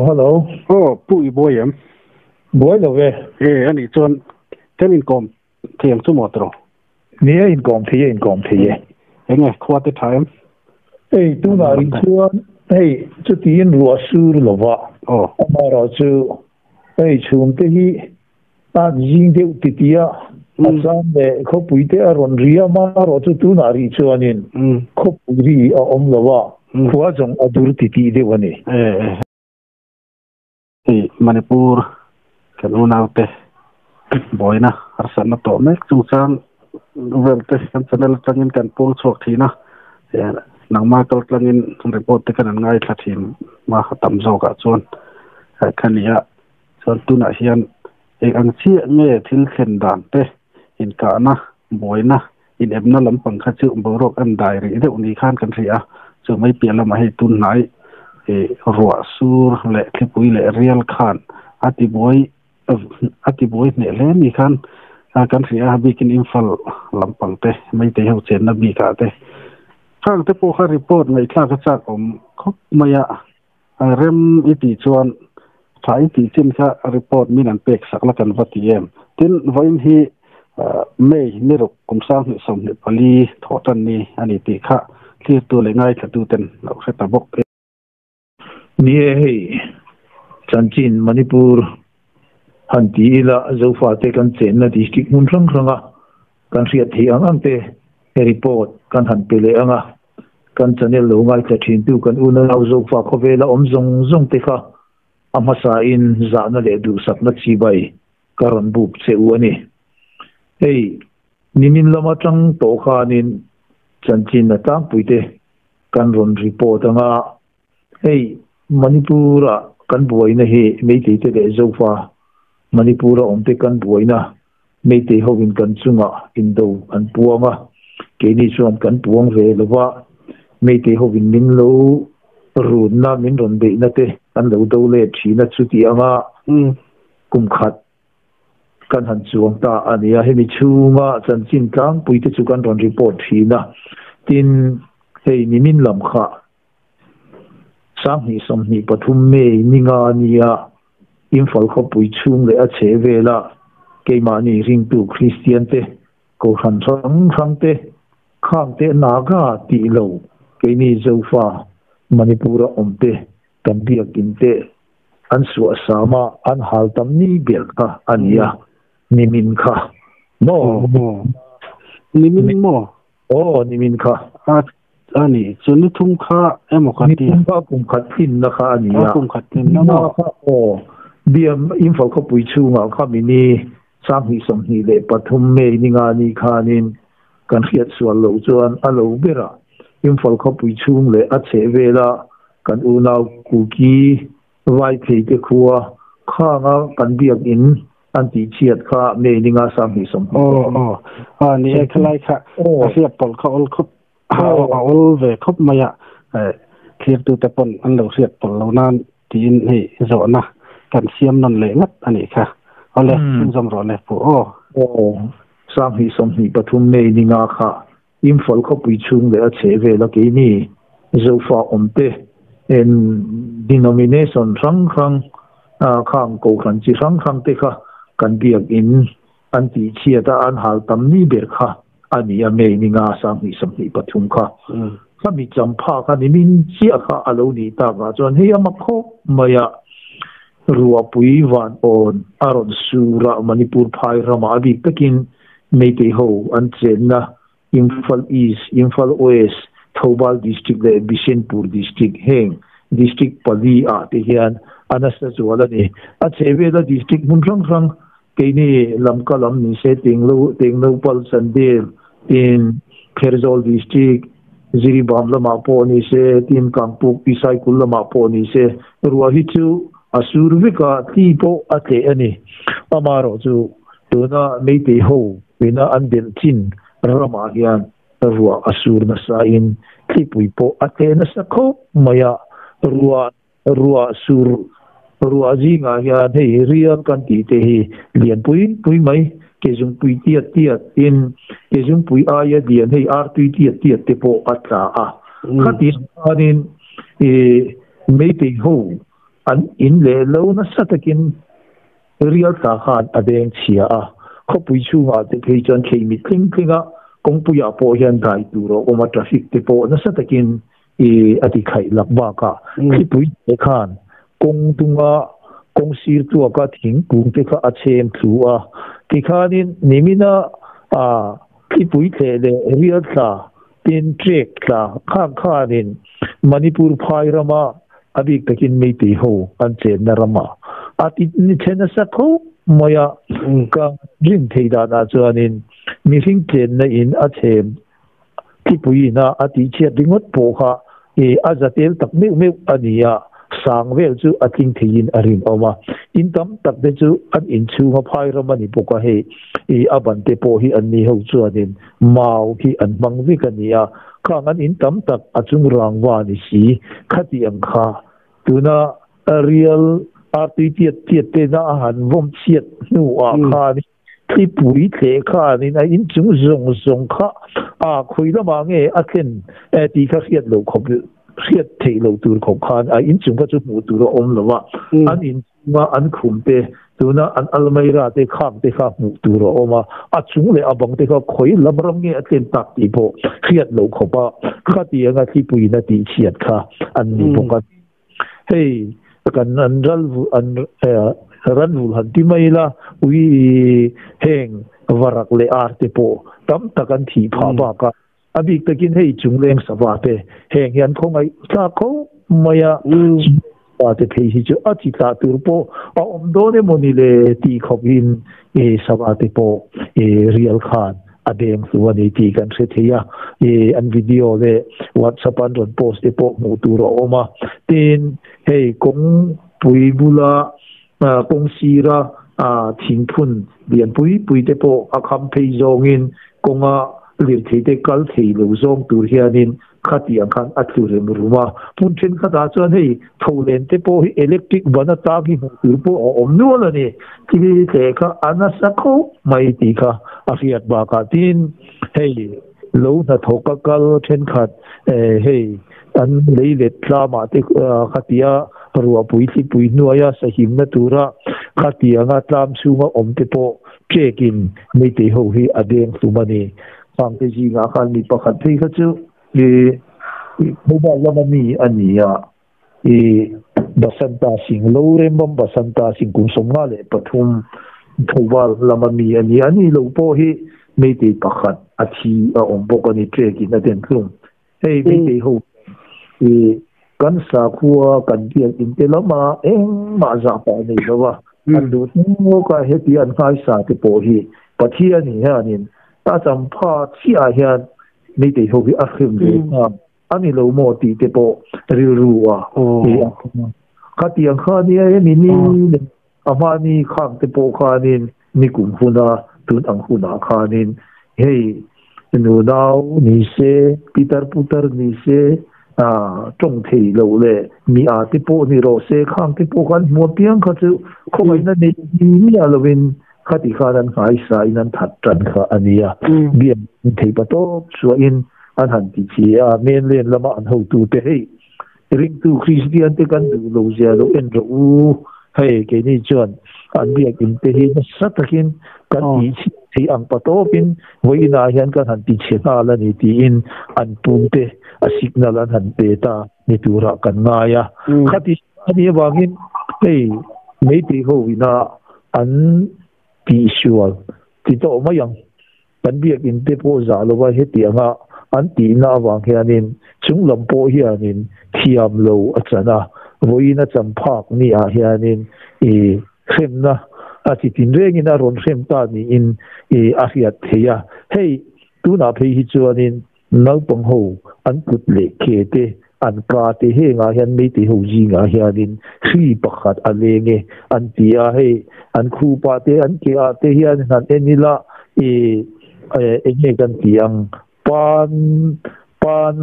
Hello. Aw, Pu i buai em? Buai lo ve. E, anih chuan kan inkawm thei ang chu maw tiraw? Ni e, inkawm thei e, inkawm thei e. Enge, khua te tha em? Hei, tunah rih chuan hei chutiin ruah sur lo va, amaherawhchu hei chhungte hi A zing deuh titi a, a chang leh khawpui te a rawn ri a, marawh chu tunah rih chuanin khawpui ri a awm lo a, khua zawng a dur titih deuh a ni. Hei Manipur kan unaute buaina harsatna tawh mek chungchang vel te kan channel atangin kan puang chhuak thin a, nangmah kal tlangin report te kan an ngaithla thin a tam zawkah chuan kha ni a. Chuan tunah hian eng ang chiah nge thil thlen dan te, inkahna, buaina, inepna lampang kha chu boruak an dai rih deuh ni khan kan hria a, chu mai piah lamah hei tun hnai ruah sur leh thlipui leh rial khan a ti buai a ti buai hneh hle ni khan kan hria a, bikin Imphal lampang te, Meitei ho chenna bikah te khang te pawh kha report ngaihthlak a chak awm khawp mai a. Rem i tih chuan tha i tih chin kha report min an pek sak la kan va ti em. Tin, vawiin hi May ni ruk kum 2024 thawh tan ni a ni tih kha thlirtu leh ngaithlatu ten lo hre ta bawk e. Ni e hei, chanchin Manipur han ti ila Zofate kan chenna district hmun hrang hranga kan hriat theih ang ang te report kan han pe leh ang a. Kan channel lo ngaithla thintu kan unau Zofa khawvela awm zawng zawng te kha a hmasain zahna leh duhsakna chibai ka rawn buk che u a ni. Hei, nimin lam atang tawh khanin chanchin a tlangpui te kan rawn report ang a, hei Manipur-a kan buaina hi Meitei te leh Zofa Manipur-a awm te kan buaina Meitei hovin kan chungah indo an puang a, keini chuan kan puang ve lo va, Meitei hovin min lo runna, min rawn beihna te an lo do let thin a, chuti anga kum khat kan han chuang ta a ni a, hemi chhunga chanchin tlangpui te chu kan rawn report thin a, tin hei nimin lam kha 2023 May ni nga nia Imphal khawpui chhung leh a chheh vela keimahni ringtu Kristian te, Kohhran hrang hrang te, khang te Naga tih lo keini Zofa Manipur-a awm te kan biakin te an suah sam a, an hal tam ni ber kha a ni a, nimin kha maw? Nimin maw? Aw, nimin kha. A, a ni. Chu ni thum kha emaw ka ti. Ni thum kha kum khat tlinna kha a ni a. Kum khat tlinna maw? Kha aw. Biam Imphal khawpui chhungah kha mini 2023 May ni nga ni khanin kan hriat sual loh chuan a lo berah Imphal khawpui chhung leh a chheh vela kan unau Kuki Vaiphei te khua khanga kan biakin an tih chhiat kha May ni nga 2020. Aw aw a ni e khalai kha a hriat pawlh kha awl khawp a awl ve khawp mai a thlirtu te pawn an lo hriat pawlh lo nan tiin hei zawhna kan siam nawn leh ngat a nih kha awle chhunzawm rawh le pu aw. Aw 2023 May ni nga kha Imphal khawpui chhung leh a chheh vel a keini Zofa awmte en denomination hrang hrang khang kohhran chi hrang hrang te kha kan biakin an tih chhiat a an hal tam ni ber kha a ni a May ni nga 2023 kha. Khami champha kha nimin chiah kha a lo nih takah chuan hei a mak khawp mai a ruahpui van awn a rawn sur a Manipur phai ramah a bik takin Meitei ho an chenna Imphal East, Imphal West, Thoubal District leh Bishenpur District heng District pali ah te hian a nasa zual a ni. A chhehvela District hmun hrang hrang keini Lamka lam ni se Tenglo, Tengnoupal, Chandel tin Pherzawl District, Jiribam lamah pawh ni se tin Kangpuk, Pisaikul lamah pawh ni se ruah hi chu a sur vek a, tli pawh a tleh a ni. Amaherawhchu Tuna Meitei ho ina an belh chin ramah hian ruah a sur nasa in thlipui pawh a tleh nasa khawp mai a, ruah ruah sur ruah zingah hian hei rial kan tih te hi lian pui pui mai ke zungpui tiat tiat in ke zungpui aia lian hei artui tiat tiat te pawh a tla a, khatiang khanin ih Meitei ho. An in leh lo nasa takin rial tla khan a deng chhia a, khawpui chhungah te phei chuan khei mit thleng thleng a, kawngpuiah pawh hian dai tur a awm a, traffic te pawh nasa takin i a ti khaih lak bakah thlipui te khan kawng dunga kawng sir tuaka thingkung te kha a chhem thlu a, tikhanin nimina a thlipui thleh leh rial tla tin trek tla khang khanin Manipur phai rama a bik takin Meitei ho an chenna rama a ti ni chhe nasa khawp mai a, ka rin thei danah chuanin mihring chenna in a chhem thlipui ina a tihchhiat ringawt pawh kha i a za tel tak meuh meuh a ni a, sang vel chu a tling theiin a rinawm a. In tam tak te chu an inchhunga phai ram a ni bawk a, hei i a ban te pawh hi an ni ho chuanin mau hi an hmang vek a ni a, khang an in tam tak a chung rangva ni si khati ang kha tuna rial artui tiat tiat tena a han vawm chhiat hnuah khan Thlipui thleh khanin a inchung zawng zawng kha a khawi lamah nge a thlen tih kha hriat loh khawp hriat theih loh tur khawp khan a inchung kha chu hmuh tur a awm lo a, an inchunga an khum te, tuna an almaira te khak te kha hmuh tur a awm a, a chung leh a bang te kha khawi lam ram nge a thlen tak tih pawh hriat loh khawp a khatianga thlipuiin a tihchhiat kha an ni bawk a. Hei kan an ral an ran vul han ti mai ila ui heng varak leh ar te pawh tam tak an thih phah bak a, a bik takin hei chungleng sava te heng hian khawngaih thlak khawp mai a, sava te phei hi chu a chi tlah tur pawh a awm dawn emaw ni le tih khawp in sava te pawh rial khan a deng hlu a ni tih kan hre thei a, ih an video leh WhatsApp an rawn post te pawh hmuh tur a awm a, tin hei kawngpui bula kawng sira thingphun lian pui pui te pawh a kham phei zawngin kawnga lirthei te kal thei lo zawng tur hianin Khati ang khan a tlu rem rum a, hmun thenkhatah chuan hei tho len te pawh hi electric ban atang hi hmuh tur pawh a awm nual a ni. Thil thleh kha a nasa khawp mai tih kha a hriat bakah tin hei lo hnathawk a kal thenkhat hei an lei let tlamah te khatia ruahpui thlipui hnuaia sahimna tura khatianga tlam chhunga awm te pawh chekin meitei ho hi a deng hlum a ni. Khangte zingah khan mi pakhat phei kha chu i mobile lama mi a ni a, i Basanta Singh, Lorembam Basanta Singh kum 53 mobile lama mi a ni a, ani lo pawh hi Meitei pakhat a thi a awm bawk a ni, trek in a den hlum. Hei Meitei ho i kan sakhua kan biak in te lama engmah zah pah nei lo a, an duh hnuk a, heti an nghaisa te pawh hi Pathian hianin A champha chiahah hian Meitei ho hi a hrem ve nghal a ni lo maw tih te pawh rilru a i a awm a. Khatiang kha nia hemi ni leh a hmani khang te pawh khanin nikum huna tun ang hunah khanin hei nunau ni se, pitar putar ni se, tawng thei lo leh mi a te pawh ni rawh se khang te pawh khan hmuh apiang kha chu khawngaihna nei miah lovin Khati khan an nghaisa in an that tan kha a nia. Biak in thei pa tawp chhuahin an han ti chi a, mainland lama an hotute hei ringtu Kristian te kan duh lo zia lo en rawh u, hei keini chuan an biak in te hi nasa takin kan tih chhiat theih ang pa tawpin vawiinah hian kan han ti chhe nghal a ni tiin an pute a signal an han pe ta ni turah kan ngai a. Khati a nih avangin hei Meitei ho ina An tihsual ti tawh mai ang. Kan biakinn te pawh zah lova heti anga an tihna avang hianin chung lam pawh hianin thiam lo a chan a, vawiin a cham phak ni ah hianin i hremna a chi tin rengin a rawn hrem ta niin i a hriat theih a. Hei tunah phei hi chuanin Naupang ho an kut leh ke te, an ka te hengah hian Meitei ho zingah hianin hri pakhat a leng e an ti a, hei an khupah te an ke ah te hian han en ila i eng nge kan ti ang pan pan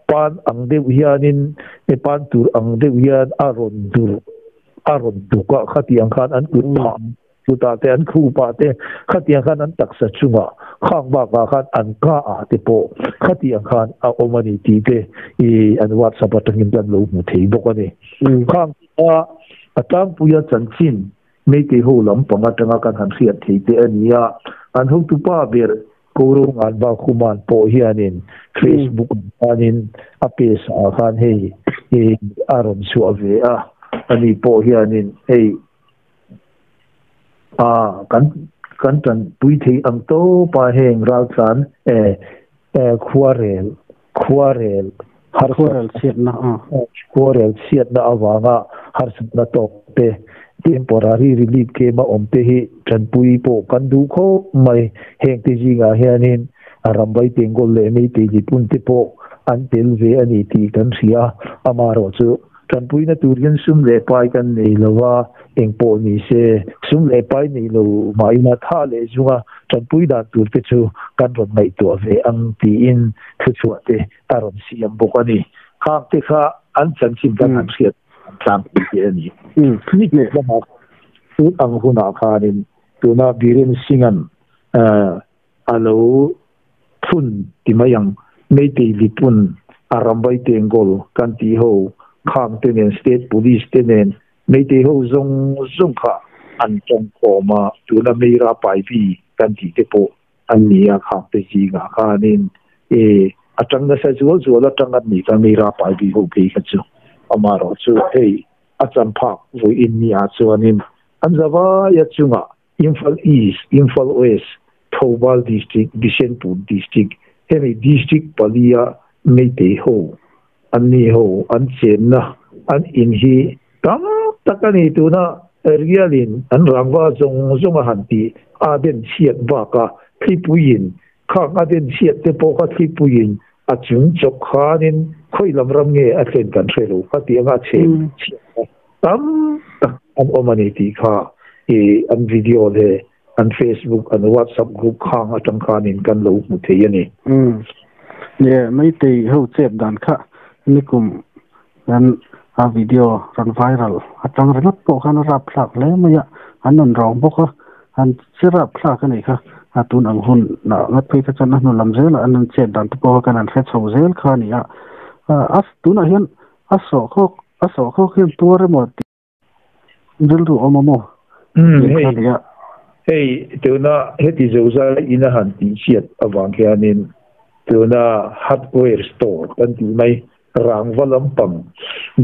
pan ang deuh hianin pan tur ang deuh hian a rawn dur a rawn duk a khatiang khan an kut phah. Chutah te an khupah te khatiang khan an taksa chungah khang bakah khan an ka ah te pawh khatiang khan a awm a ni tih te i an WhatsApp atangin kan lo hmu thei bawk a ni. Khang A atang puia chanchin Meitei ho lampang atanga kan han hriat thei te a ni a, an hotupa ber Korongan Bakhuman pawh hianin Facebook ah khanin a page ah khan hei a rawn chhuah ve a, ani pawh hianin hei a kan kan tanpui thei ang tawp a heng raltlan khuarel khuarel Khuarel chhiatna a. Khuarel chhiatna avanga harsatna tawk te, temporary relief camp a awm te hi tanpui pawh kan duh khawp mai. Heng te zingah hianin Rambai Tengkawl leh Meitei Lipun te pawh an tel ve a ni tih kan hria. Amaherawhchu Tanpuina tur hian sum leh pai kan nei lo a, eng pawh ni se, sum leh pai nei lo mah ila tha leh zunga tanpui dan tur te chu kan rawn ngaihtuah ve ang tiin thuchhuah te a rawn siam bawk a ni. Khang te kha an chanchin kan han hriat an tlangpui te a ni. Ni lamah tun ang hunah khanin tuna Biren Singh-a'n A lo phun ti mai ang. Meitei Lipun a Rambai Tengkawl kan tih ho khang te nen State Police te nen Meitei ho zawng zawng kha an tawng khawm a, tuna Meira Paibi kan tih te pawh an ni a khang te zingah khanin e a tang nasa zual zual atang an ni kha Meira Paibi ho phei kha chu amaherawhchu hei a chanphak vawiin ni ah chuanin an zavai a chungah Imphal East, Imphal West, Thoubal District, Bishenpur District hemi District palia Meitei ho an ni ho an chenna an in hi tam tak a ni. Tuna rialin an rangva zawng zawng a han tih a den chhiat baka thlipuiin khang a den chhiat te pawh kha thlipuiin a chung chawp khanin khawi lam ram nge a thlen kan hre lo kha tih anga chhem chhiat kha Tam tak an awm a ni tih kha i an video leh an Facebook, an WhatsApp group khang atang khanin kan lo hmu thei a ni. Umm. Nia, Meitei ho chet dan kha nikum kan a video rawn viral atang ringawt pawh khan a rapthlak hle mai a, an rawn rawng bawk a, an che rapthlak a nih kha, a tun ang hun ah ngat phei kha chuan a hnu lam zelah an rawn chet dan te pawh kha kan han hre chho zel kha a ni a, a tunah hian a sawhkhawk A sawhkhawk hian tuar emaw tih rilru awm a maw? Umm hei hei tuna heti zozai in a han tih chhiat avang hianin tuna hardware store kan tih mai rangva lampang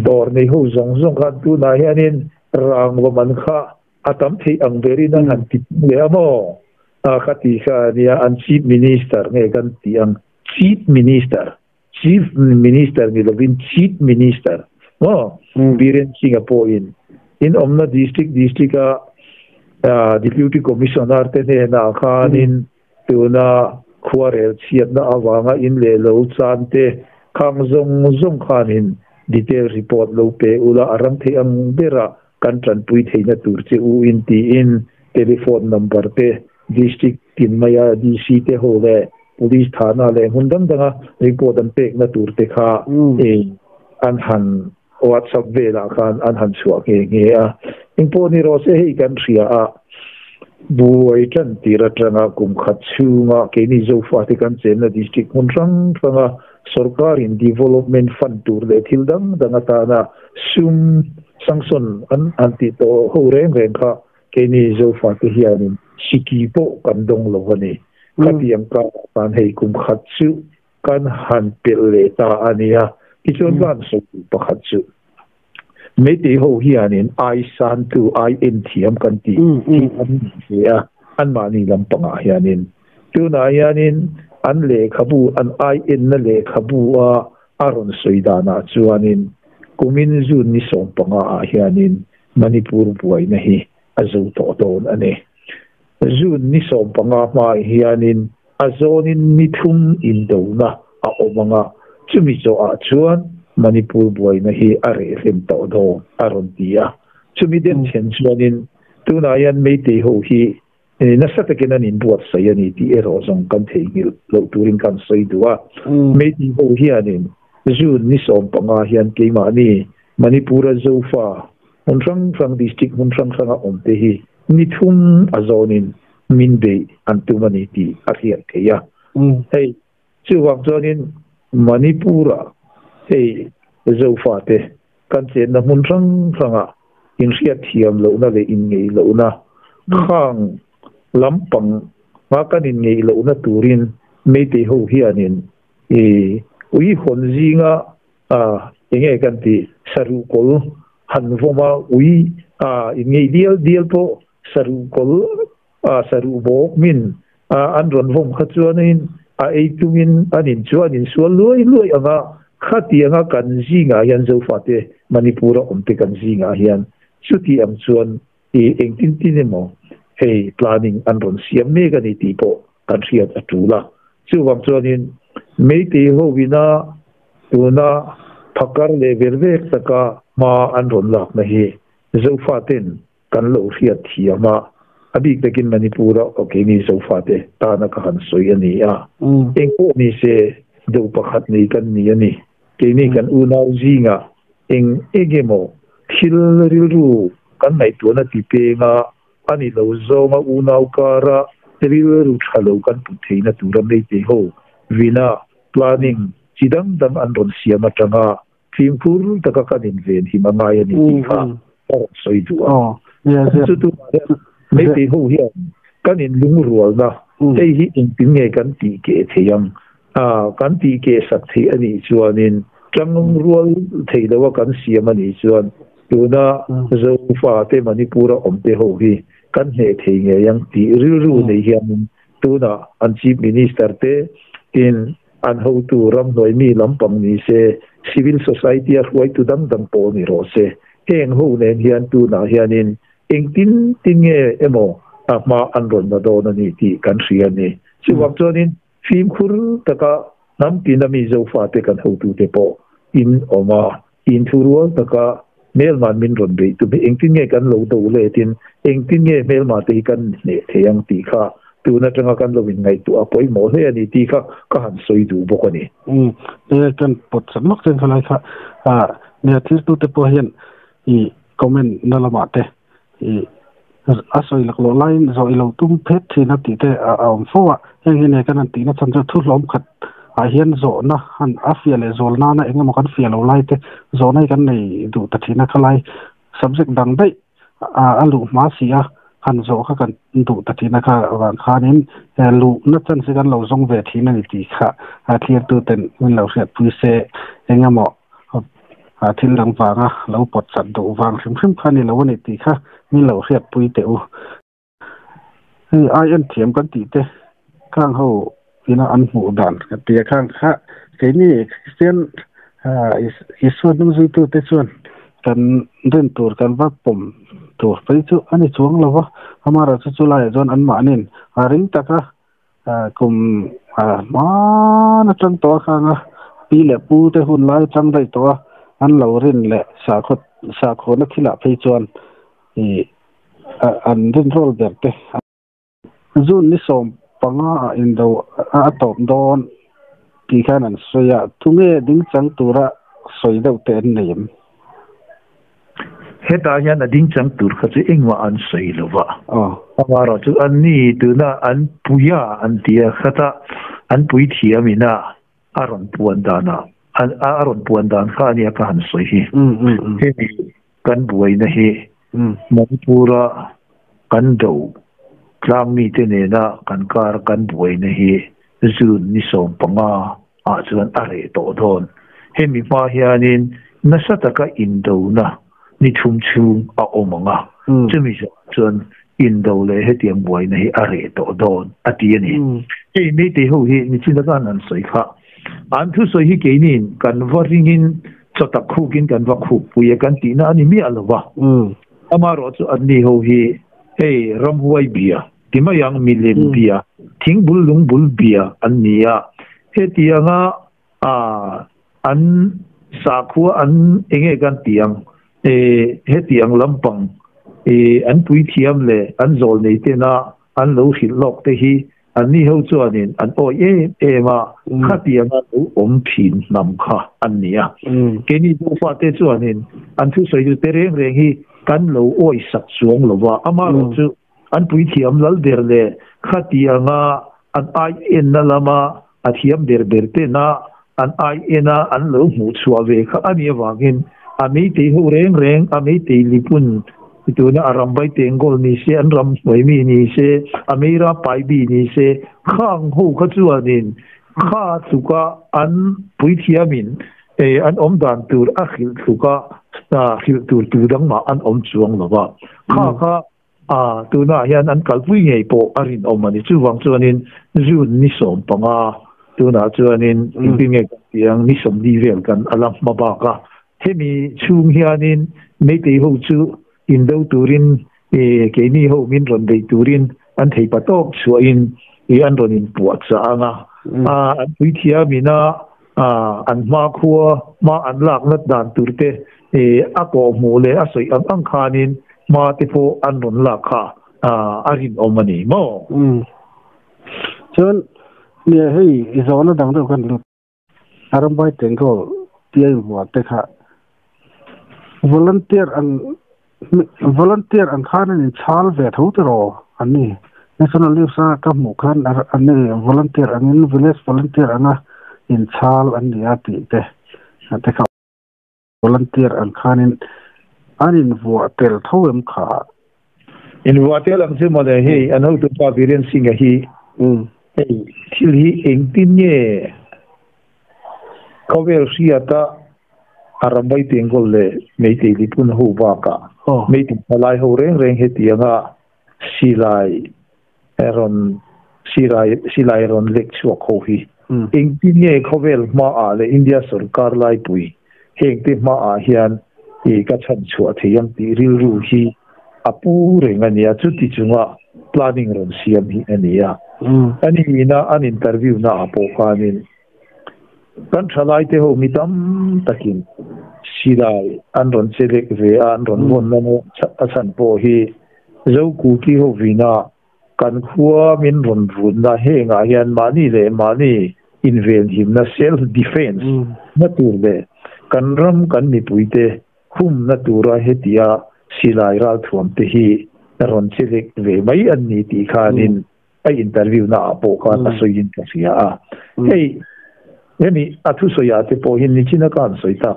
dawr nei ho zawng zawng khan tunah hianin rangva man kha a tam theih ang berin an han ti leh a maw? A kha tih kha a nia an chief minister nge kan tih ang chief minister Chief Minister ni lovin Cheat Minister maw? Biren Singh-a pawhin in awmna District District-a Deputy Commissioner te hnenah khanin tuna khuarel chhiatna avanga in leh lo chan te khang zawng zawng khanin detail report lo pe ula a ram theih ang bera kan tanpui theihna tur che u in tiin telephone number te District tin maia DC te ho leh Police thahna leh hmun dang danga report an pekna tur te kha an han WhatsApp velah khan an han chhuah nghe nghe a. Engpawh ni rawh se hei kan hria a, buai tan tir atanga kum khat chhunga keini Zofate kan chenna district hmun hrang hranga sorkarin development fund tur leh thil dang dang atana sum sanction an han tih tawh ho reng reng kha Keini Zofate hianin siki pawh kan dawng lo a ni. Khatiang karah khan hei kum khat chu kan han pelh leh ta a nia. Tichuan ka han sawi duh pakhat chu Meitei ho hianin ai santu, ai en thiam kan tih hi an ni ve a, anmahni lampangah hianin. Tunah hianin an lehkhabu, an ai enna lehkhabu a a rawn sawi danah chuanin kumin June ni 15 ah hianin Manipur buaina hi a zo tawh dawn a ni. June ni 15 hmaah hianin a zawnin ni thum indona a awm ang a, chumi zawhah chuan Manipur buaina hi a reh hlem tawh dawn a rawn ti a. Chumi denchhen chuanin tunah hian Meitei ho hi nasa takin an inbuatsaih a ni tih erawh zawng kan theihnghilh loh turin kan sawi duh a. Meitei ho hianin June ni 15 hian keimahni Manipur-a Zofa hmun hrang hrang district hmun hrang hranga awm te hi ni thum a zawnin min beih an tum a ni tih a hriat theih a. Hei chuvang chuanin Manipur-a hei Zofa te Kan chenna hmun hrang hranga inhriat thiam lohna leh inngeih lohna khang lampang a kan inngeih lohna turin Meitei ho hianin i ui hawn zinga a enge kan tih saruh kawl han vawm a ui a inngeih dial dial pawh saruh kawl a saruh bawk min a an rawn vawm kha chuanin a ei tumin an in chu an insual luai luai ang a, khatianga kan zingah hian Zofate Manipur-a awmte kan zingah hian chuti ang chuan i engtin tin emaw hei planning an rawn siam mek a ni tih pawh kan hriat a tul a. Chuvang chuanin Meitei hovina tuna phakar leh ver vek taka hma an rawn lakna hi Zofaten kan lo hriat thiam a, a bik takin Manipur-a aw keini Zofate tana ka han sawi a ni a. Eng pawh ni se deuh pakhat nei kan ni a ni. Keini kan unau zingah eng eng emaw thil rilru kan ngaihtuahna ti penga a ni lo zawnga unau kara rilru tha lo kan put theihna tura Meitei ho vina planning chi dang dang an rawn siam atanga Fimkhur taka kan inven him a ngai a ni tih kha ka rawn sawi duh a. Chu tunah hian Meitei ho hian kan inlungrualna hei hi engtin nge kan tih keh theih ang? Kan tih keh sak theih a nih chuanin tangrual thei loa kan siam a nih chuan tuna Zofate Manipur-a awmte ho hi kan hneh thei ngei ang tih rilru nei hianin tunah an Chief Minister te tin An hotu ramhnuai mi lampang ni se, civil society a hruaitu dang dang pawh ni rawh se. Heng ho nen hian tunah hianin engtin tin nge emaw a hma an rawn la dawn a ni tih kan hria a ni. Chuvang chuanin fimkhur taka hnam tina mi Zofate kan hotute pawh in awm a, inthurual taka hmelman min rawn beih tum hi engtin nge kan lo do letin engtin nge hmelma te hi kan hneh thei ang tih kha tun atanga kan lo inngaihtuah a pawimawh hle a ni tih kha ka han sawi duh bawk a ni. Umm, e kan pawt chat lawk chen khalai kha ah nia thiltute pawh hian i comment na lamah te i a sawi laklawh laiin zawh i lo tum phet thin a tih te a awm fo a, heng hi nei kan han tihna chhan chu thu hlawm khat ah hian zawhna han a fiah leh zawl nana eng emaw kan fiah lo lai te zawhna hi kan nei duh ta thin a khalai subject dang daih a luh hma si a han zawh kha kan duh ta thin a kha vang khanin luhna chance hi kan lo zawng ve thin a ni tih kha a thlir ten min lo hriatpui se eng emaw thil dang vanga lo pawt chat duh vang hrim hrim kha a ni lo a ni tih kha min lo hriatpui teh u. Hei ai en thiam kan tih te khang ho ina an hmuh dan ka ti a khang kha keini Kristian Isua hnung zuitu te chuan kan rin tur kan va pawm tur phei chu a ni chuang lo va, amaherawhchu chu laiah chuan anmahniin a ring taka Kum hman atang tawh a khang a, pi leh pu te hun lai atang daih tawh a, an lo rin leh sakhaw sakhawna thilah phei chuan ih an rinrawl ber te June ni 15 ah indo a tawp dawn tih khan an sawi a, tunge dingchang tura sawi deuh te an nei em? Hetah hian a dingchang tur kha chu engmah an sawi lo va. Amaherawh chu an ni tuna an pui a an ti a, khata an pui thiam ina a rawn puan danah a rawn puan dan kha a nia ka han sawi hi. Hemi kan buaina hi Manipur-a kan do tlang mite nena kan kar kan buaina hi June ni 15 ah chuan a reh tawh dawn. Hemi hma hianin nasa taka indona ni thum chhung a awm ang a, chumi zawhah chuan indo leh hetiang buaina hi a reh tawh dawn a ti a ni. Hei Meitei ho hi nichin taka an han sawi kha, an thusawi hi keiniin kan va ringin chaw tak khukin kan va khukpui e kan tihna a ni miah lo va. Amaherawhchu anni ho hi hei ramhuai bia Ti mai ang, milem bia, thingbul lungbul bia an ni a. Hetianga an sakhua an enge kan ti ang, hetiang lampang an puithiam leh an zawlnei tena an lo hrilh lawk te hi anni ho chuanin an awih em em a, khatianga lo awm thin hnam kha an ni a. Keini Zofate chuanin an thusawi chu te reng reng hi kan lo awih sak chuang lo va, amaherawhchu An puithiam lal ber leh khatianga an ai enna lama a thiam ber ber tena an ai ena an lo hmuh chhuah ve kha a nih avangin A Meitei ho reng reng a Meitei lipun tuna a Rambai Tengkawl ni se, an ram hnuai mi ni se, a Meira Paibi ni se, khang ho kha chuanin kha tluka an puithiamin an awm dan tur a hrilh tluka hrilh tur tu dang mah an awm chuang lo va. Kha kha a tunah hian an kalpui ngei pawh a rinawm a ni. Chuvang chuanin June ni 15 tunah chuanin engtin nge kan tih ang ni 40 vel kan a la hma bak a. Hemi chhung hianin Meitei ho chu indo turin keini ho min rawn beih turin an thei pa tawk chhuahin an rawn inpuah chah ang a. An puithiamin a an hmakhua hma an lakna dan tur te a kawhhmuh leh a sawi ang ang khanin hma te pawh an rawn lak kha a rinawm a ni maw? Chuan nia hei i zawhna dang deuh kan lut. A Rambai Tengkawl tia invuah te kha volunteer ang volunteer ang khan an inchhal ve tho tiraw an ni. National News a ka hmuh khan an ni volunteer angin village volunteer anga inchhal an ni a tih te te kha volunteer ang khanin an invuah tel tho em kha. Invuah tel ang chu mawle hei an hotupa Biren Singh a hi hei thil hi engtin nge khawvel hriata a Rambai Tengkawl leh Meitei Lipun ho bakah Meitei thalai ho reng reng hetianga silai rawn silai silai rawn lek chhuak ho hi engtin nge khawvel hmaah leh India sorkar laipui heng te hmaah hian ka chhan chhuah thei ang tih rilru hi a pu reng a nia. Chuti chunga planning rawn siam hi a ni a. Ani ina an interview na ah pawh khanin kan thalai te ho mi tam takin silai an rawn chelek ve a, an rawn vawn na a chhan pawh hi zo kuki ho vina kan khua min rawn run na hengah hian mahni leh mahni inven himna self defense na tur leh kan ram kan mipui te hum na tura hetia silai ral thuam te hi rawn chelek ve mai an ni tih khanin a interview na ah pawh khan a sawiin ka hria a. Hei hemi a thusawiah te pawh hian nichina khan sawi tak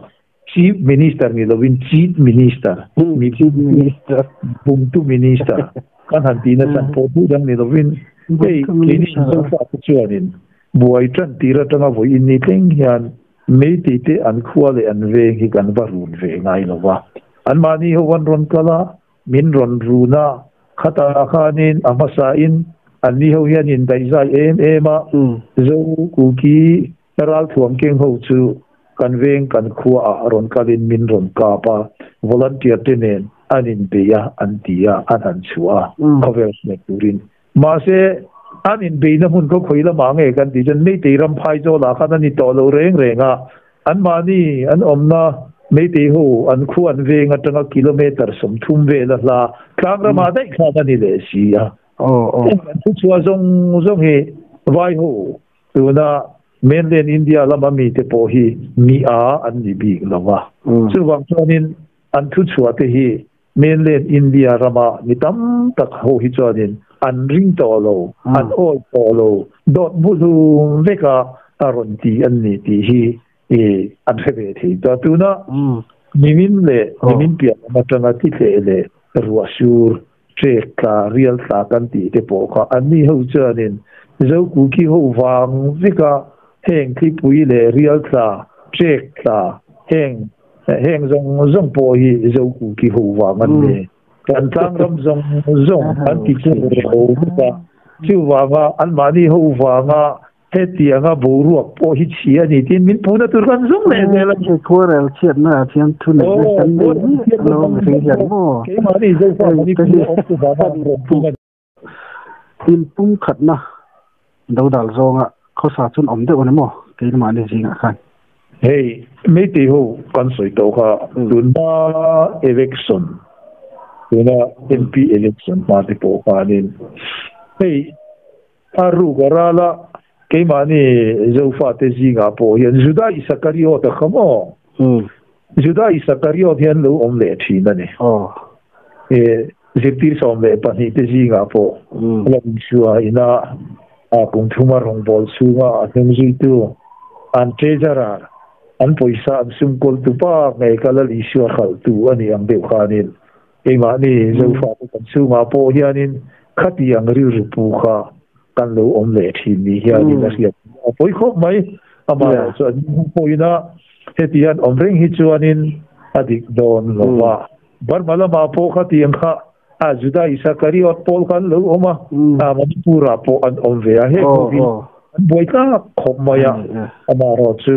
Chief Minister ni lovin Chief Minister mi Chief Minister bumtu Minister kan han tihna chan pawh duh dang ni lovin hei keini Zofa te chuanin buai tan tir atanga vawiin ni thleng hian Meitei te an khua leh an veng hi kan va run ve ngai lo va. An mahni ho an rawn kal a, min rawn run a, khatah khanin a hmasain an ni ho hian indaihzai em em a, Zo Kuki ralthuam keng ho chu kan veng kan khuaah rawn kalin min rawn kap a, volunteer te nen an inbei a an ti a, an han chhuah a, khawvel hriat turin. Mahse, an inbeihna hmun khaw khawi lamah nge kan tih chuan Meitei ram phai zawlah khan a ni tawh lo reng reng a, anmahni an awmna Meitei ho an khu an veng atanga kilometre 30 vel a hla tlang ramah daih khan a ni leh si a. Heng an thu chhuah zawng zawng hi vai ho tuna mainland India lama mite pawh hi mi a an ni bik lo va. Chuvang chuanin an thu chhuah te hi mainland India rama mi tam tak ho hi chuanin an ring tawh lo, an awi tawh lo, dawt muhlum veka a rawn ti an ni tih hi an hre ve thei ta. Tuna nimin leh nimin piah lam atanga tithleh leh ruah sur trek tla rial tla kan tih te pawh kha an ni ho chuanin Zo Kuki ho vang veka heng thlipui leh rial tla trek tla heng heng zawng zawng pawh hi Zo Kuki ho vang an ni. Kan tlang ram zawng zawng an ti chu ho veka chuvanga an mahni ho vanga hetianga boruak pawh hi chhi a ni tin min phuna tur kan zawng leh zel a ni. Khuarel chhiatna ah thiam thu nei na kan nei lo mihring hian maw? Keimahni Zofa Manipur awm tu vanga an rawn tum a ni. In pum khatna dodal zawnga khawsa chuan awm deuh a ni maw keimahni zingah khan? Hei Meitei ho kan sawi tawh kha tuna election tuna MP election hma te pawh khanin hei a ruk a rala keimahni Zofa te zingah pawh hian Juda Isakariot a kha maw? Juda Isakariot hian lo awm leh thin a ni. Zirtir 12 te zingah pawh lo insua ina a kum thuma rawngbâwl chhunga a hnung zuitu an treasurer An pawisa an sum kawl tu pa ngei ka Lal Isua hralh tu a ni ang deuh khanin keimahni Zofate kan chhungah pawh hianin khatiang rilru pu kha kan lo awm leh thin ni hianin a hriat a pawi khawp mai. Amaherawh chu an hmu pawhin a hetiang awm reng hi chuanin a dik dawn lo va. Burma lamah pawh khatiang kha a Juda Isakariot pawl kha an lo awm a, Manipur-ah pawh an awm ve a, heng ho hi an buai tlak khawp mai a. Amaherawh chu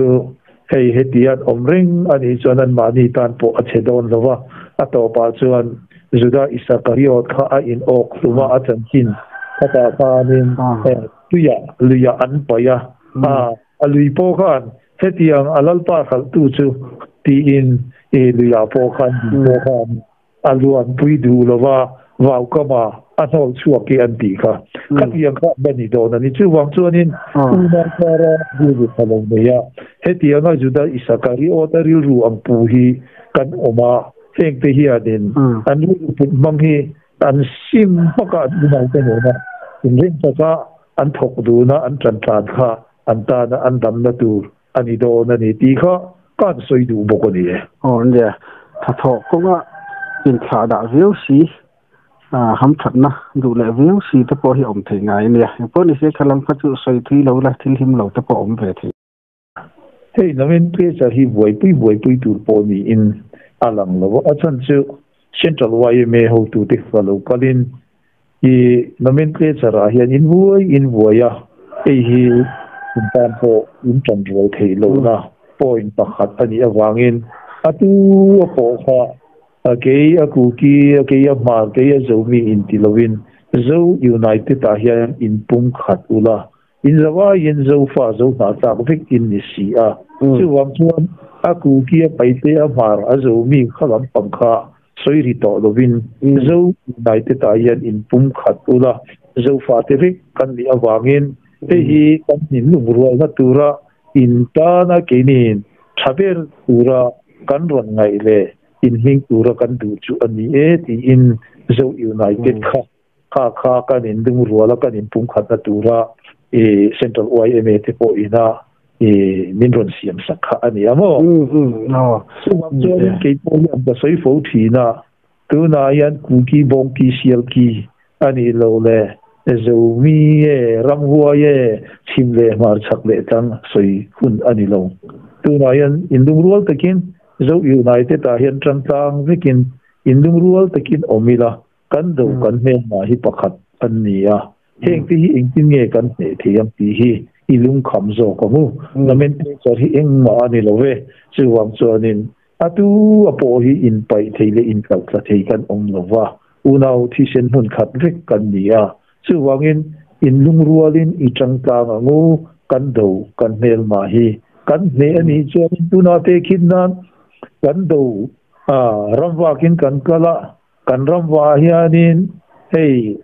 hei hetiang awm reng a nih chuan anmahni tan pawh a che dawn lo va, a tawpah chuan Juda Isakariot kha a in awk hlum a, a chanchin khatah khanin tuiah luiah an paih a, a lui pawh khan hetiang a Lalpa hralhtu chu tiin luiah pawh khan lui pawh khan a luanpui duh lo va, vaukama a hnawl chhuak hi an tih kha. Khatiang kha an la ni dawn a ni. Chuvang chuanin unau kara rilru tha lo nei a, hetianga Juda Isakariota rilru ang pu hi kan awm a, hengte hianin an rilru put hmang hi an sim hmak a, an unaute nena inrem taka an thawk dun a, an ṭan tlan kha an tana an damna tur a ni dawn a ni tih kha ka han sawi duh bawk a ni e. Aw nia, thathawh kawnga inthlah dah viau si, ham thatna duh leh viau si te pawh hi awm thei ngai a nia. Engpawh ni se kha lam kha chu sawi thui lo la, thil him lo te pawh awm ve thei. Hei nomenclature hi buaipui buaipui tur pawh niin a lang lo a, a chhan chu Central YMA hotute kha lo kalin i nomenclature ah hian in vuai in vuai a, hei hi in tan pawh in tan rual theih lohna point pakhat a nih avangin a tu a pawh kha a kei a kuki a kei a hmar kei a zomi in ti lovin Zo United ah hian in pum khat ula in zavaiin Zofa zo hna tlak vek in ni si a, chuvang chuan a kuki a paite a hmar a zomi kha lampang kha sawi ri tawh lovin Zo United ah hian in pum khat ula, Zofate vek kan nih avangin hei hi kan hninlung rualna tura in tana keiniin tha ber tura kan rawn ngaih leh in hming tura kan duh chu a ni e tiin Zo United kha kha kha kan in lung ruala kan in pum khatna tura Central YMA te pawh ina min rawn siam sak kha a ni a maw? Chuvang chuanin kei pawh hian ka sawi fo thin a, tunah hian Kuki Bawngki Sialki a nih loh le Zomi e, Ramhuai e, chhim leh hmar chhak leh tlang sawi hun a ni lo. Tunah hian inlungrual takin Zo United ah hian tangtlang vekin inlungrual takin awm ila kan do kan hmelma hi pakhat an ni a, heng te hi engtin nge kan hneh thei ang tih hi i lungkham zawk ang u. Nomenclature hi engmah a ni lo ve, chuvang chuanin a tu a pawh hi inpaih thei leh inkalh tla thei kan awm lo va, unau thisen hmun khat vek kan ni a, chuvangin inlungrualin i tangtlang ang u, kan do kan hmelma hi kan hneh a nih chuanin tuna te khin nan kan do ramvakin kan kal a, Kan ram vah hianin hei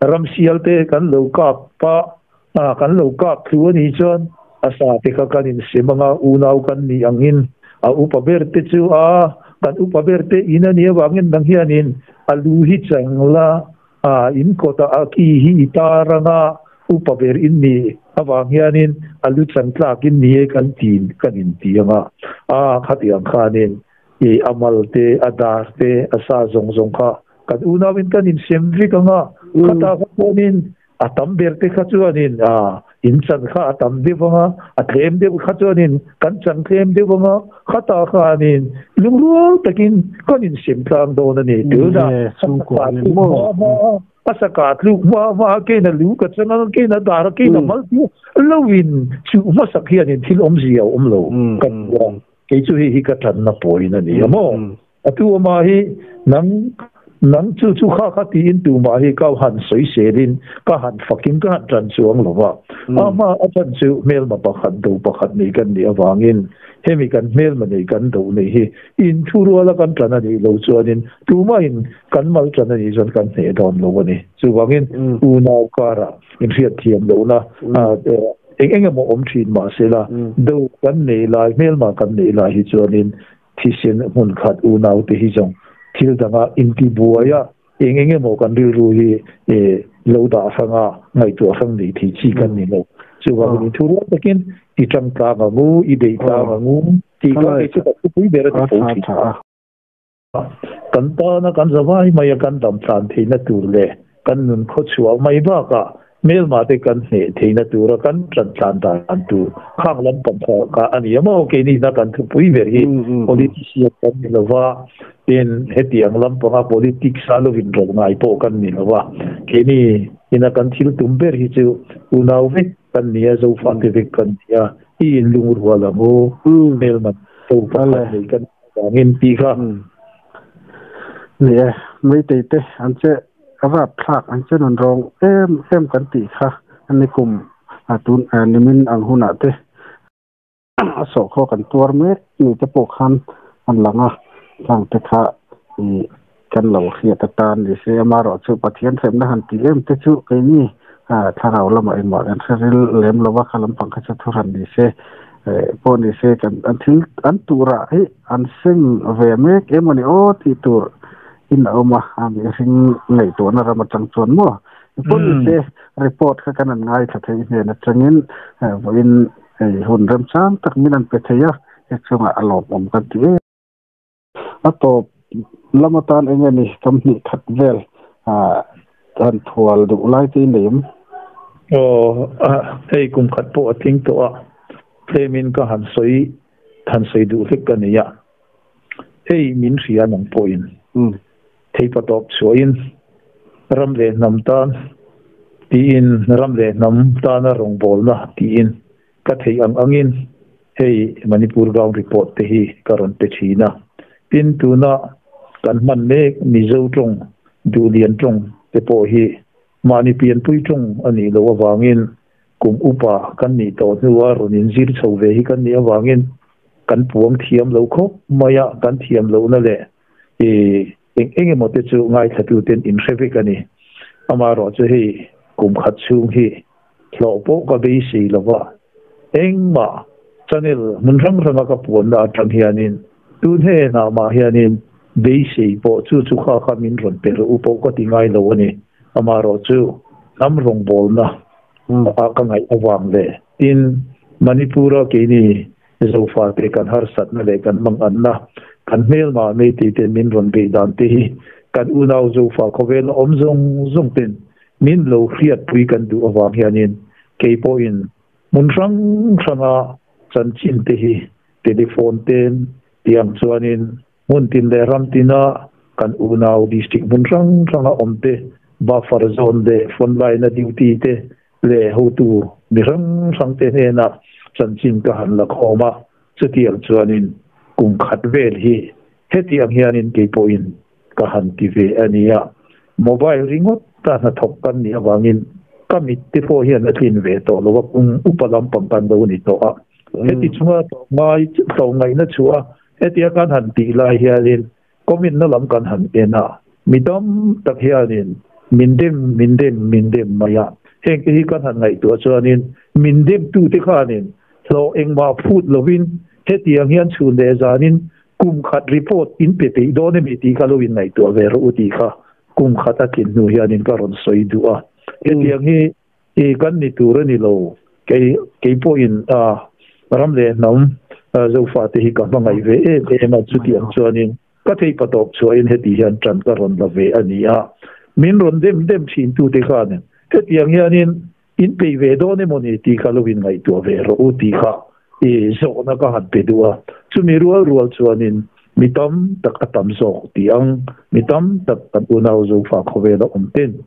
ram sial te kan lo kap a, kan lo kap thlu a nih chuan a sa te kha kan insem anga unau kan nih angin a upa ber te chu a kan upa ber te in a nih avangin dang hianin a lu hi chang la a in kawtah a ki hi i tar anga upa ber in nih avang hianin a lu chang tlak in ni e kan ti kan inti anga a khatiang khanin I a mal te, a dar te, a sa zawng zawng kha kan unauin kan insem vek ang a, khata kha chuanin a tam ber te kha chuanin a inchan kha a tam deuh ang a, a tlem deuh kha chuanin kan chan tlem deuh ang a, khata khanin lungrual takin kan insem tlang dawn a ni. Tuna a saka tluk hma hma keina lu ka chang ang, keina dar a, keina mal te loin chuh hmasak hianin thil awmzia a awm lo kan ti a. Kei chu hei hi ka tanna pawhin a ni a maw? A tu awmah hi nang nang chu chu kha kha tiin tumah hi ka han sawiselin ka han fakin ka han tan chuang lo va. Ama a chan chu hmelma pakhat do pakhat nei kan nih avangin hemi kan hmelma nei kan do nei hi inthuruala kan tan a nih lo chuanin tumahin kan mal tan a nih chuan kan hneh dawn lo a ni. Chuvangin unau karah inhriatthiam lohna eng eng emaw awm thin mahsela do kan nei lai hmelma kan nei lai hi chuanin thisen hmun khat unau te hi zawng thil danga intibuai a eng eng emaw kan rilru hi lo dah hranga ngaihtuah hrang nei thei chi kan ni lo. Chuvangin inthurual takin I tang tlang angu i bei tlang angu tih kha kei chu ka thupui ber a ti fo thin. Kan tana kan zavai mai a kan dam tlan theihna tur leh kan nun khaw chhuah mai bakah hmelma te kan hneh theihna tura kan tan tlan dan tur khang lampang kha kha a ni a maw? Keini hna kan thupui ber hi politician kan ni lova, tin hetiang lampanga politics a lo inrawlh ngai pawh kan ni lova, keini ina kan thil tum ber hi chu unau vek kan ni a, Zofate vek kan ni a, i inlungrual ang u, hmelma to pakhat nei kan ni avangin tih kha. Ni e, Meitei te an che Rapthlak an che nun rawng em em kan tih kha ni kum tun nimin ang hunah te a sawhkhaw kan tuar mek ni te pawh khan an lang a, khang te kha i kan lo hriat atan ni se amaherawh chu Pathian hremna han tih em te chu keini thlarau lamah engmah kan hre ril lem lo va, kha lampang kha chu thuhran ni se pawh ni se kan an thil an turah hi an seng ve mek em a ni aw tih tur in a awm a, a mihring ngaihtuahna ram atang chuan maw pawh ni se report kha kan an ngaithla thei hnen atangin vawiin hei hun remchang tak min an pe thei a, he chungah a lawmawm kan ti em. A tawp lam atan eng nge ni kam hnih khat vel han thual duh lai te in nei em? Aw, hei kum khat pawh a tling tawh a, tlemin ka han sawi han sawi duh hlek ka nei a. Hei min hria nang pawhin theipa tawp chhuahin ram leh hnam tan tiin ram leh hnam tana rawngbawlna tiin ka theih ang angin hei Manipur Ground Report te hi ka rawn pe thin a. Tin, tuna kan hman mek Mizo tawng, Duhlian tawng te pawh hi mahni pianpui tawng a nih loh avangin kum upa kan nih tawh hnua rawn inzir chho ve hi kan nih avangin kan puang thiam lo khawp mai a, kan thiam lohna leh eng eng emaw te chu ngaithlatuten in hre vek a ni. Amaherawh chu hei kum khat chhung hi hlawh pawh ka beisei lo va, engmah channel hmun hrang hranga ka puanna atang hianin tun hnenah mah hianin beisei pawh chu chu kha kha min rawn pe rawh u pawh ka ti ngai lo a ni. Amaherawh chu hnam rawngbawlna a ka ngaih avang leh tin Manipur-a keini Zofate kan harsatna leh kan manganna, kan hmelma Meitei ten min rawn beih dan te hi kan unau Zofa khawvela awm zawng zawng ten min lo hriatpui kan duh avang hianin kei pawhin hmun hrang hranga chanchin te hi telephone ten tiang chuanin Hmun tin leh ram tina kan unau district hmun hrang hranga awm te, buffer zone leh front line a duty te leh hotu mi hrang hrang te hnenah chanchin ka han la khawm a, chutiang chuanin kum khat vel hi hetiang hianin kei pawhin ka han ti ve a nia. Mobile ringawt a hnathawk kan nih avangin ka mit te pawh hian a tlin ve tawh lo a, kum upa lampang kan lo ni tawh a. Heti chunga tlawmngai tlawmngaihna chhuah a Hetia kan han tih lai hianin comment-na lam kan han en a, mi tam tak hianin min dem, min dem, min dem mai a. Hengte hi kan han ngaihtuah chuanin min demtute khanin hlawh engmah phut lovin hetiang hian chhun leh zanin kum khat report in pe peih dawn emi tih kha lo inngaihtuah ve rawh u tih kha kum khat a tlin hnu hianin ka rawn sawi duh a. Hetiang hi I kan ni tur a ni lo. Kei kei pawhin a ram leh hnam Zofate hi ka hmangaih ve em em a, chutiang chuanin ka thei patawp chhuahin heti hian ṭan ka rawn la ve a ni a. Min rawn dem dem ṭhintute khan hetiang hianin in peih ve dawn emaw ni tih kha lo inngaihtuah ve rawh u tih kha i zawhna ka han pe duh a. Chumi rual rual chuanin mi tam tak a tam zawk tih ang, mi tam tak kan unau Zofa khawvela awm ten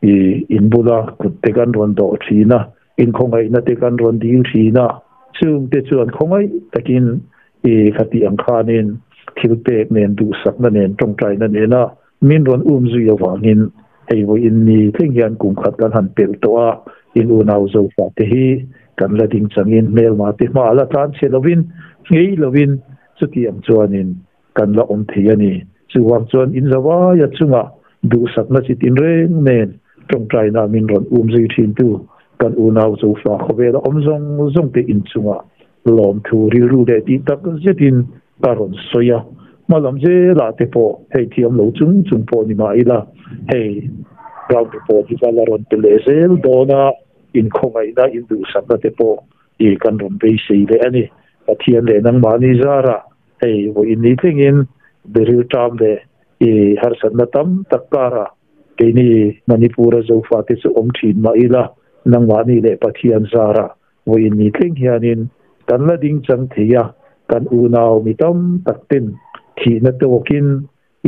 I in bula kut te kan rawn dawh thin a, inkhawngaihna te kan rawn dil thin a, chungte chuan khawngaih takin i khatih ang khanin thil pek nen duhsakna nen tawngtaina nena min rawn um zui avangin hei vawiin ni thleng hian kum khat kan han pelh tawh a, in unau Zofa te hi kan la ding changin hmelma te hma la tlan chhe lovin nghei lovin chutiang chuanin kan la awm thei a ni. Chuvang chuan in zavaia chungah duhsakna chi tinreng nen tawngtaina min rawn um zui thintu kan unau Zofa khawvela awm zawng zawng te inchungah lawmthu rilru leh tih tak zetin ka rawn sawi a. Hmalam zelah te pawh hei thiam lo chung chung pawh ni mah ila hei ground report hi ka la rawn pe leh zel dawn a, inkhawngaihna, induhsakna te pawh. I kan rawn beisei leh a ni. Pathian leh nangmahni zarah hei vawiin ni thlengin beril ṭam leh i harsatna tam tak karah keini Manipur-a Zofate chu awm ṭhin mah ila, nangmahni leh Pathian zarah vawiin ni thleng hianin kan la ding chang thei a, kan unau mi tam tak ten thihna tawkin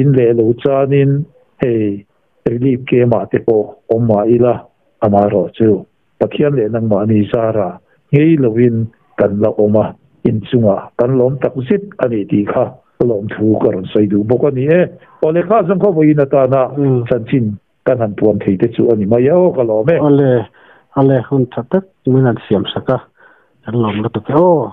in leh lo chanin hei relief camp-ah te pawh awm mah ila, amaherawhchu Pathian leh nangmahni zarah ngei lovin kan la awm a, inchungah kan lawm tak zet a ni tih kha lawmthu ka rawn sawi duh bawk a ni e. Aw lehkha zawng kha vawiin atana chanchin kan han puan thei te chu a ni mai e aw, ka lawm e. Awle, awle hun tha tak min han siam sak a, kan lawm lutuk e aw.